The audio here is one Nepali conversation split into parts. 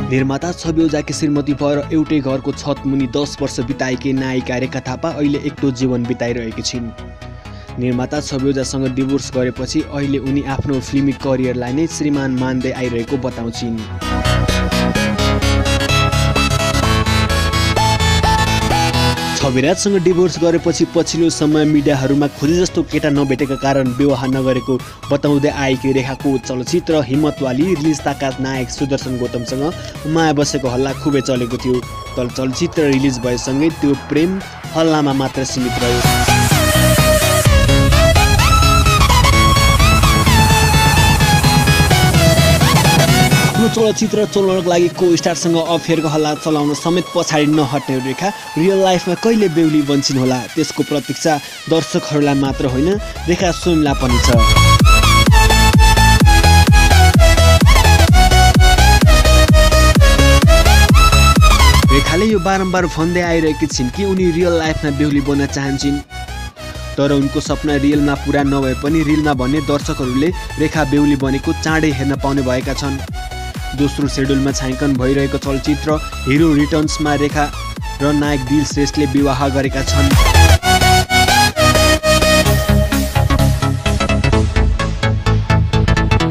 निर्माता छवि ओझाकी श्रीमती भएर एउटै घरको छत मुनि 10 वर्ष बिताएकी नायिका रेखा थापा अहिले एक्लो जीवन बिताइरहेकी छिन्। निर्माता छवि ओझासँग डिभोर्स गरेपछि अहिले उनी आफ्नो फिल्मी करियरलाई नै श्रीमान मान्दै आइरहेको बताउँछिन्। छविराजसँग डिभोर्स गरेपछि पछिल्लो समय मिडियाहरूमा खोजे जस्तो केटा नभेटेका कारण विवाह नगरेको बताउँदै आएकी रेखाको चलचित्र हिम्मतवाली रिलिज ताका नायक सुदर्शन गौतमसँग माया बसेको हल्ला खुबै चलेको थियो। तर चलचित्र रिलिज भएसँगै त्यो प्रेम हल्लामा मात्र सीमित रह्यो। चलचित्र चलाउनको लागि को स्टारसँग अफेयरको हल्ला चलाउन समेत पछाडि नहट्ने रेखा रियल लाइफमा कहिले बेहुली बन्छिन् होला, त्यसको प्रतीक्षा दर्शकहरूलाई मात्र होइन रेखा स्वयंलाई पनि छ। रेखाले यो बारम्बार भन्दै आइरहेकी छिन् कि उनी रियल लाइफमा बेहुली बन्न चाहन्छन्। तर उनको सपना रियलमा पुरा नभए पनि रिलमा भन्ने दर्शकहरूले रेखा बेहुली बनेको चाँडै हेर्न पाउने भएका छन्। दोस्रो शेड्युलमा छायाङ्कन भइरहेको चलचित्र हिरो रिटर्न्समा रेखा र नायक दिल श्रेष्ठले विवाह गरेका छन्।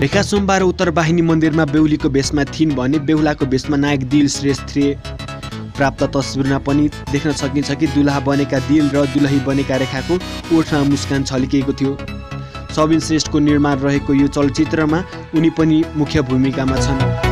रेखा सोमबार उत्तर वाहिनी मन्दिरमा बेहुलीको भेषमा थिइन् भने बेहुलाको भेषमा नायक दिल श्रेष्ठ थिए। प्राप्त तस्बिरमा पनि देख्न सकिन्छ कि दुल्हा बनेका दिल र दुलही बनेका रेखाको ओठमा मुस्कान छल्किएको थियो। सबिन श्रेष्ठको निर्माण रहेको यो चलचित्रमा उनी पनि मुख्य भूमिकामा छन्।